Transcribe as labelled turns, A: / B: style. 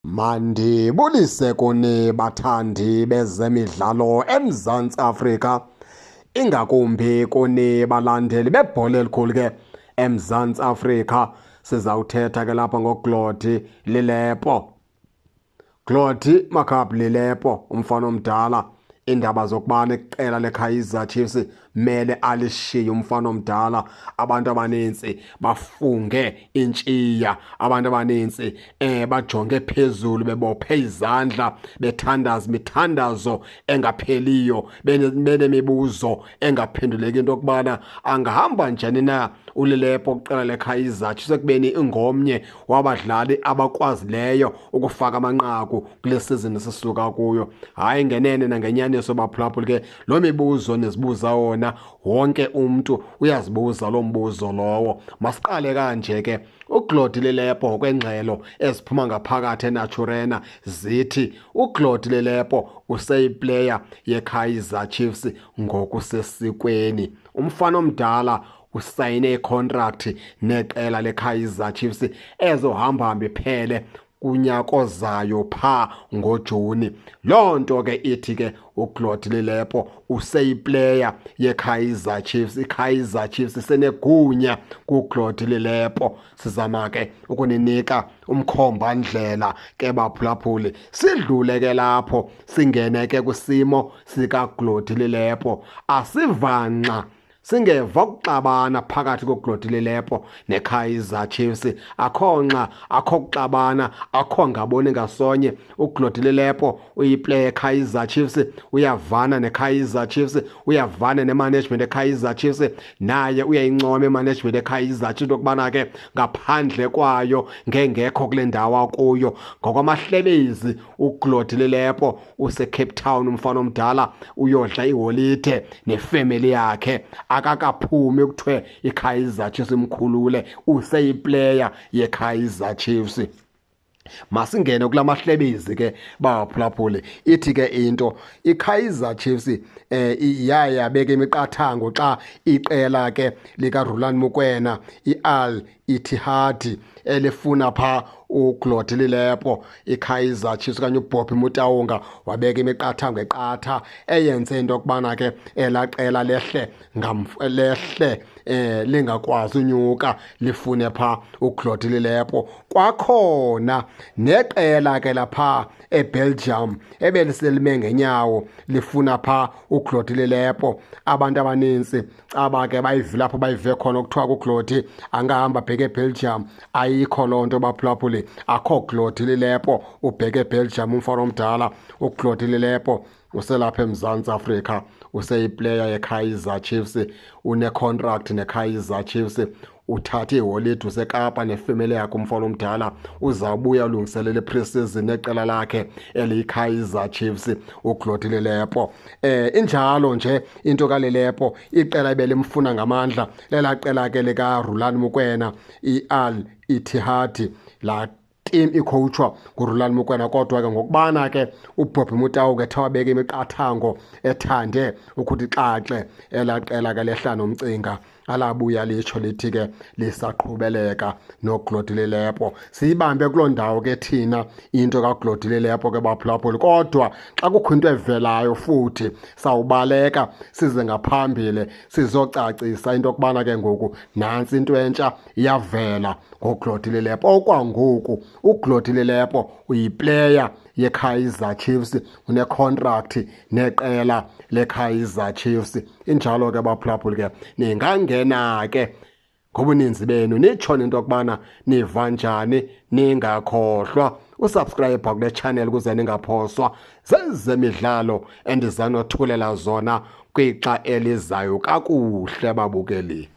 A: Mandibulise kuni bathandi bezemidlalo eMzantsi Afrika, ingakumbi kuni balandeli bebhola elikhulu ke eMzantsi Afrika. Sizawuthetha ke lapha ngoGlody Lilepo. Glody Makaab Lilepo, umfana omdala, indaba zokubana iqela leKaizer Chiefs mele alishiye umfana omdala. Abantu abaninzi bafunge intshiya, abantu abaninzi bajonge phezulu bebophe izandla bethandaza imithandazo engapheliyo, benemibuzo engaphenduleki into yokubana angahamba njani na uLilepo kuqela leKaizer Chiefs ekubeni ingomnye wabadlali abakwazileyo ukufaka amanqaku kule season sisuka kuyo. Hayi, ngenene nangenyaniso baphulaphuli ke, loo mibuzo nizibuza wona, wonke umntu uyazibuza loo mbuzo lowo. Masiqale kanje ke, uGlody Lilepo ngokwengxelo eziphuma ngaphakathi eNaturena zithi uGlody Lilepo useyiplayer yeKaizer Chiefs ngokusesikweni. Umfana omdala usayine icontract neqela leKaizer Chiefs ezohamba hambe iphele kunyaka ozayo pha ngoJuni. Loo nto ke ithi ke uGlody Lilepo useyiplayer yeKaizer Chiefs. IKaizer Chiefs isenegunya kuGlody Lilepo. Sizama ke ukuninika umkhomba-ndlela ke baphulaphuli. Sidlule ke lapho singene ke kwisimo sikaGlody Lilepo. Asivanxa singeva kuxabana phakathi koGlody Lilepo neKaizer Chiefs. Akho nxa, akho kuxabana, akho ngaboni ngasonye. UGlody Lilepo uyiplayer yeKaizer Chiefs, uyavana neKaizer Chiefs, uyavana nemanagement yeKaizer Chiefs, naye uyayincoma imanagement yeKaizer Chiefs okubana ke ngaphandle kwayo ngengekho kule ndawo akuyo. Ngokwamahlebezi uGlody Lilepo useCape Town, umfana omdala uyodla iholide nefamily yakhe, akakaphumi kuthiwe iKaizer Chiefs imkhulule, useyiplayer yeKaizer Chiefs. Masingene kula mahlebezi ke baphulaphuli. Ithi ke into iKaizer Chiefs yaya beka imiqathango xa iqela ke lika Rulani Mokwena, iAl Ittihad, elifuna pha uGlody Lilepo. iKaizer Chiefs okanye uBobby Motaung wabeka imiqathango eqatha eyenze into yokubana ke elaa qela lehle lehle lingakwazi unyuka lifune pha uGlody Lilepo. Kwakhona neqela ke lapha eBelgium ebeliselime ngenyawo lifuna pha uGlody Lilepo. Abantu abaninzi caba ke bayivile apho bayive khona kuthiwa kuGlody angahamba abheke eBelgium. Ayikho loo nto baphulaphuli, akho Glody Lilepo ubheke eBelgium. Umfana omdala uGlody Lilepo uselapha eMzantsi Afrika, useyiplayer yeKaizer Chiefs, une-contract neKaizer Chiefs, uthathe iholide useKapa nefamily yakhe. Umfana omdala uzawubuya ulungiselela i-pre-season neqela lakhe eliyiKaizer Chiefs, uGlody Lilepo. Injalo nje into kaLilepo, iqela ebelimfuna ngamandla lelaa qela ke likaRulani Mokwena, iAl Ittihad, la team icoachwa nguRulani Mokwena. Kodwa ke ngokubana ke uBobby Motaung ethe wabeka imiqathango ethande ukuthi xaxe, elaa qela ke lehla nomcinga, alabuya litsho lithi ke lisaqhubeleka noGlody Lilepo. Siyibambe kuloo ndawo ke thina into kaGlody Lilepo ke baphulaphuli, kodwa xa kukho into evelayo futhi sawubaleka size ngaphambili sizocacisa into yokubana ke ngoku nantsi into entsha iyavela ngoGlody Lilepo. Okwangoku uGlody Lilepo uyiplayer yeKaizer Chiefs, une-contract neqela leKaizer Chiefs. Injalo ke baphulaphuli ke, ningangena ke ngobuninzi benu nitsho into yokubana niva njani. Ningakhohlwa usubscribe kule channel ukuze ningaphoswa zezemidlalo endizanothulela zona kwixa elizayo. Kakuhle babukeli.